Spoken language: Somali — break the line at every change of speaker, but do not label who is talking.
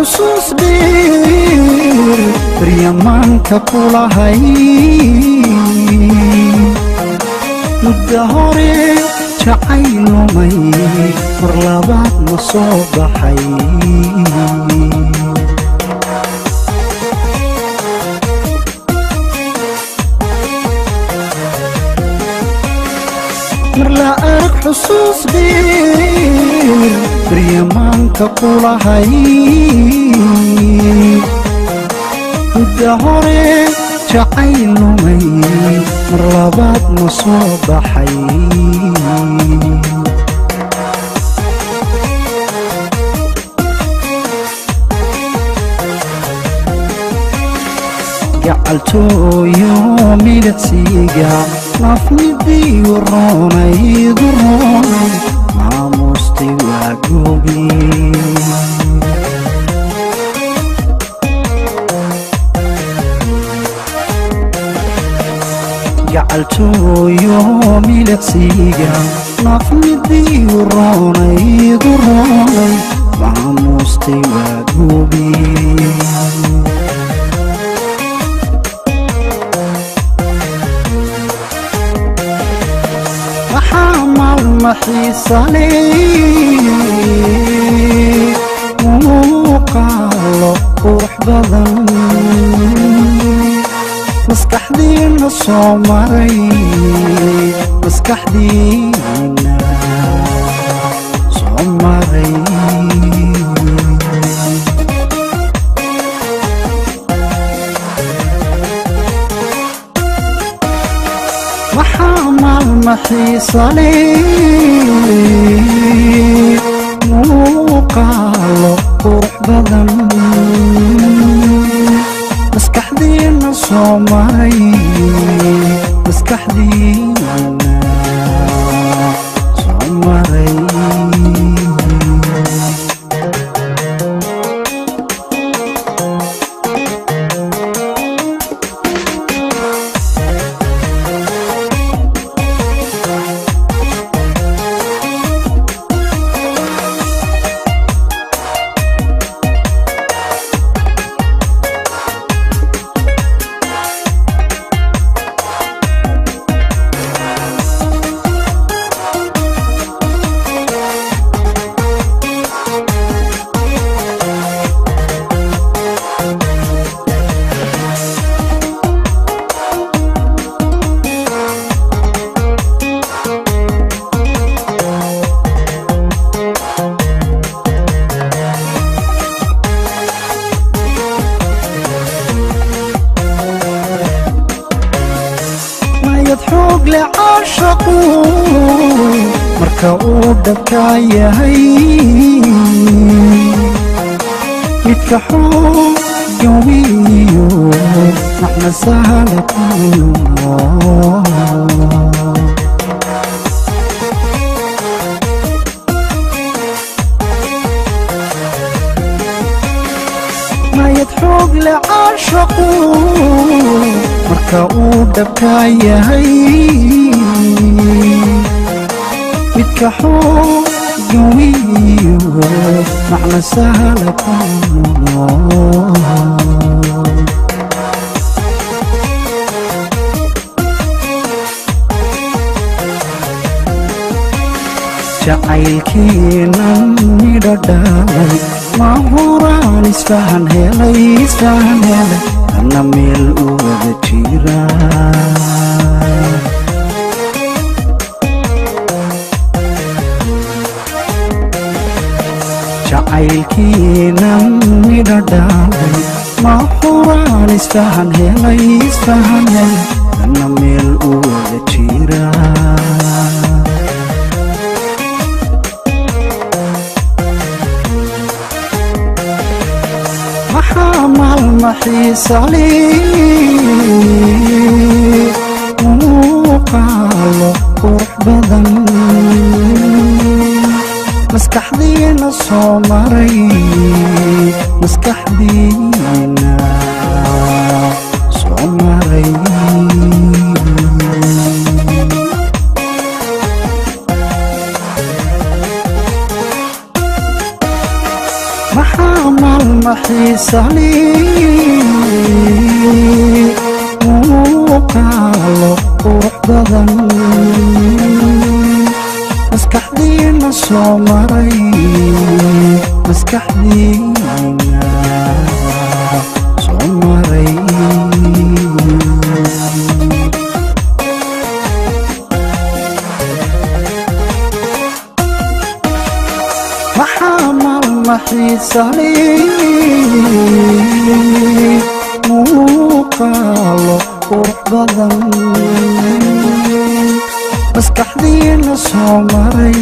Xusuus dheer baryamaanka kulahay muddo hore jacaylumay mar labaad ma soo baxay. Mar la arag xusuus dheer baryamaanka kulahay muddo hore jacaylumay mar labaad ma soo baxay. Gacaltooyo midhacsiga nafmidiigu roonaygu roonay maamustay waa goobi. Gacaltooyo midhacsiga nafmidiigu roonaygu roonay maamustay waa goobi. Maxaa maalma xiisale muuqaalo qurux badan maskaxdiina soo maray, maskaxdiina soo maray. Maxaa maalma xiisale muuqaalo qurux badan maskaxdiina soo maray, maskaxdiina soo maray. Mayad xoog le caashaqu marka uu dhabka yahay midka xoogga wiyo macna sahla ku lumo. Mayad xoog le caashaqu marka uu dhabka yahay midka xoogga wiyo macna sahla ku lumo. Jacaylkiinan midho dhalay ma huraan isfahan helay, isfahan helay anna meel u wada jira. Jacaylkiinan midho dhalay ma huraan isfahan helay, isfahan helay anna meel u wada jira. Maxaa maalma xiisale muuqaalo qurux badan maskaxdiina soo maray, maskaxdiina soo maray. Maxaa maalma xiisali, muuqaalo qurux badan, maskaxdiina soo maray, maskaxdiina soo maray. Maxaa maalma xiisali, muuqaalo qurux badan, maskaxdiina soo maray,